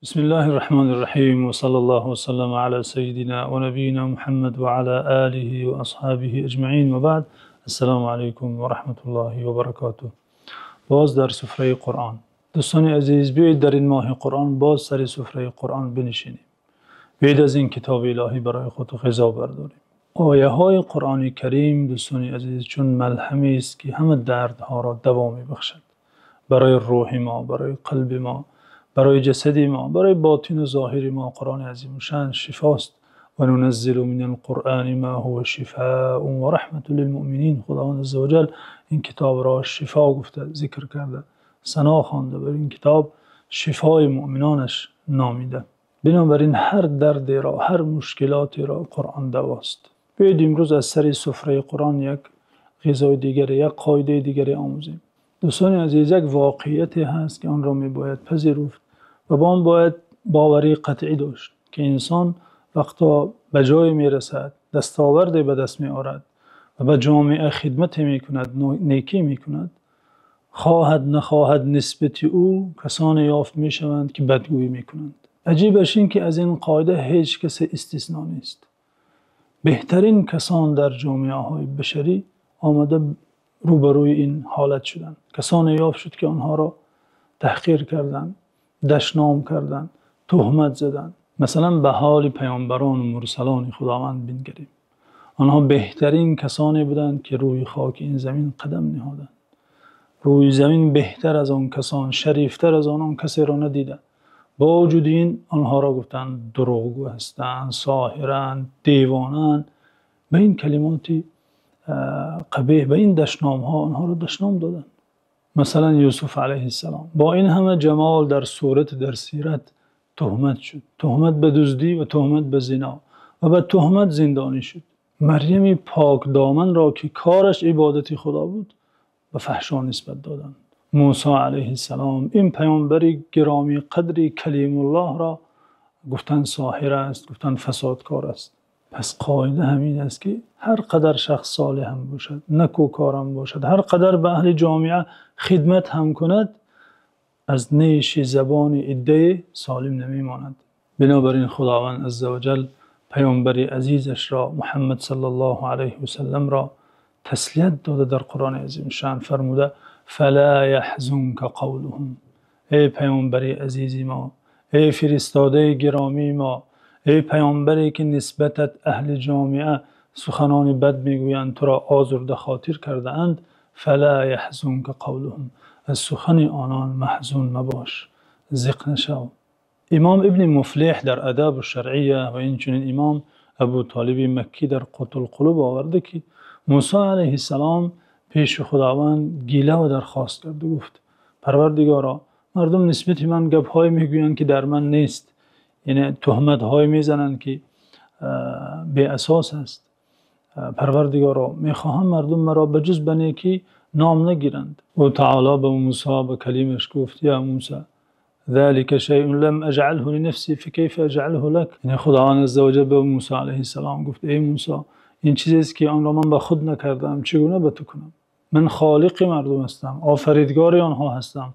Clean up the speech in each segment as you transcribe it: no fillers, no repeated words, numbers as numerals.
Бисмиллаҳир Раҳмонир Раҳим ва саллаллоҳу ва саллама ало саййидино ва набиййино Муҳаммад ва ало олиҳи ва асҳобиҳи аҷмаин, ва баъд. Ассалому алайкум ва раҳматуллоҳи ва баракотуҳ. Боз дар сафраи Қуръон. Дӯстони азиз, биёед дар ин моҳи Қуръон боз сари сафраи Қуръон биншинем. Биёед аз ин китоби илоҳӣ барои худ ғизо бардорем. Оятҳои Қуръони Карим, дӯстони азиз, чун малҳаме аст, ки ҳама дардҳоро даво мебахшад. Барои рӯҳи мо, барои қалби мо, барои ҷасади мо, барои ботин ва зоҳири мо Қуръони Азимушшаън шифост. Ва нуназзилу минал-Қуръони мо ҳува шифоун ва раҳматун лилмӯъминин. Худованди азза ва ҷалл ин китобро шифо гуфта, зикр карда, сано хонда ва ин китоб шифои мӯъминонаш номида. Бинобар ин ҳар дардеро, ҳар мушкилотеро Қуръон давост. Биёед имрӯз аз сари сафраи Қуръон як ғизои дигар, як қоидаи дигаре омӯзем. Дӯстони азиз, як воқеияте ҳаст, ки онро мебояд пазируфт ва ба он бояд бовари қатъӣ дошт, ки инсон вақте ба ҷое мерасад, дастовардӣ ба даст меорад ва ба ҷомеа хидмате мекунад, некӣ мекунад, хоҳад нахоҳад нисбат ба ӯ касоне ёфт мешаванд, ки бадгӯйӣ мекунанд. Аҷибаш ин ки аз ин қоида ҳеҷ кас истисно нест. Беҳтарин касон дар ҷомеаҳои башарӣ омада рӯбарӯи ин ҳолат шуданд. Касоне ёфт шуд, ки онҳоро таҳқир карданд, дашном карданд, туҳмат заданд. Масалан, ба ҳоли паёмбарон ва мурсалони Худованд бингарем. Онҳо беҳтарин касоне буданд, ки рӯи хоки ин замин қадам ниҳоданд. Рӯи замин беҳтар аз он касон, шарифтар аз онон касеро надида. Бо вуҷуди ин онҳоро гуфтанд дурӯғгӯ ҳастанд, соҳиранд, девонаанд. Ба ин калимоти қабеҳ, ба ин дашномҳо онҳоро дашном доданд. Масалан, Юсуф алайҳиссалом бо ин ҳама ҷамол дар сурат ва дар сират туҳмат шуд. Туҳмат ба дуздӣ ва туҳмат ба зино ва ба туҳмат зиндонӣ шуд. Марями покдоманро, ки кораш ибодати Худо буд, ба фаҳшо нисбат доданд. Мусо алайҳиссалом, ин паёмбари гиромиқадр, Калимуллоҳро гуфтанд соҳир аст, гуфтанд фасодкор аст. Пас қоида ҳамин аст, ки ҳар қадар шахс солеҳ ҳам бошад, некӯкор ҳам бошад, ҳар қадар ба аҳли ҷомеа хидмат ҳам кунад, аз неши забони аддае солим намемонад. Бинобар ин Худованди азза ва ҷалл паёмбари азизашро, Муҳаммад саллаллоҳу алайҳи ва саллам ро тасаллӣ дода дар Қуръони Азимушшаън фармуда: «Фала яҳзунка қавлуҳум». Эй паёмбари азизи мо, эй фиристодаи гиромии мо, эй паёмбаре ки нисбатат аҳли ҷомеа суханони бад мегӯянд, туро озурдахотир кардаанд, «Фала яҳзунка қавлуҳум», аз сухани онон маҳзун мабош, зиқ нашав. Имом Ибни Муфлиҳ дар Одоби Шаръия ва инчунин Имом Абӯ Толиб Маккӣ дар Қутул-Қулуб овардааст, ки Мусо алайҳиссалом пеши Худованд гила ва дархост кард ва гуфт: Парвардигоро, мардум нисбат ба ман гапҳое мегӯянд, ки дар ман нест, яъне туҳматҳое мезананд, ки беасос аст. Парвардигоро, мехоҳам мардум маро ба ҷуз ба некӣ ном нагиранд. Ӯ таъоло ба Мусо, ба калимаш гуфт: «Ё Мусо, залика шайъун лам аҷъалҳу линафсӣ факайфа аҷъалуҳу лак». Яъне Худованди азза ва ҷалл ба Мусо алайҳиссалом гуфт: Эй Мусо, ин чизест, ки онро ман ба худ накардаам, чӣ гуна ба ту кунам? Ман холиқи мардум ҳастам, офаридгори онҳо ҳастам,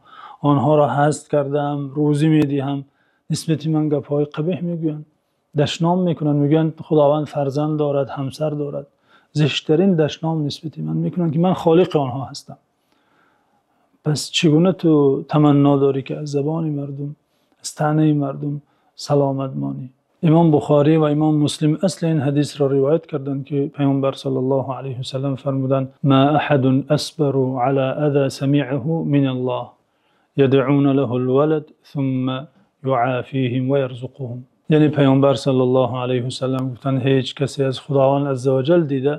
онҳоро ҳаст кардаам, рӯзӣ медиҳам. Нисбат ба ман гапҳои қабеҳ мегӯянд, дашном мекунанд, мегӯянд Худованд фарзанд дорад, ҳамсар дорад. Зиштарин дашном нисбат ба ман мекунанд, ки ман холиқи онҳо ҳастам. Пас чӣ гуна ту тамано дорӣ, ки аз забони мардум, аз таънаи мардум саломат монӣ? Имом Бухорӣ ва Имом Муслим асли ин ҳадисро ривоят карданд, ки Паёмбар саллаллоҳу алайҳи ва саллам фармуданд: «Ма аҳадун асбару ало азо самиъаҳу миналлоҳ, ядъуна лаҳул-валад сумма юъофиҳим ва ярзуқуҳум». Яъне Паёмбар саллаллоҳу алайҳи ва саллам гуфтанд: ҳеҷ касе аз Худованди азза ва ҷалл дида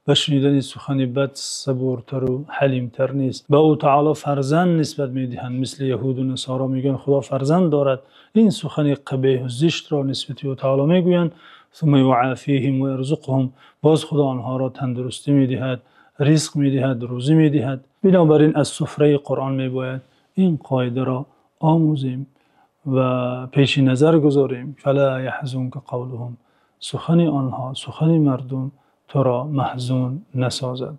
ба шунидани сухани бад сабуртар ва ҳалимтар нест. Ба ӯ таъоло фарзанд нисбат медиҳанд, мисли яҳуд ва насоро мегӯянд Худо фарзанд дорад. Ин сухани қабеҳ ва зиштро нисбат ба ӯ таъоло мегӯянд. Сумма юъофиҳим ва ярзуқуҳум, боз Худо онҳоро тандурустӣ медиҳад, ризқ медиҳад, рӯзӣ медиҳад. Бинобар ин аз сафраи Қуръон мебояд ин қоидаро омӯзем ва пеши назар гузорем. «Фала яҳзунка қавлуҳум», сухани онҳо, сухани мардум туро маҳзун насозад.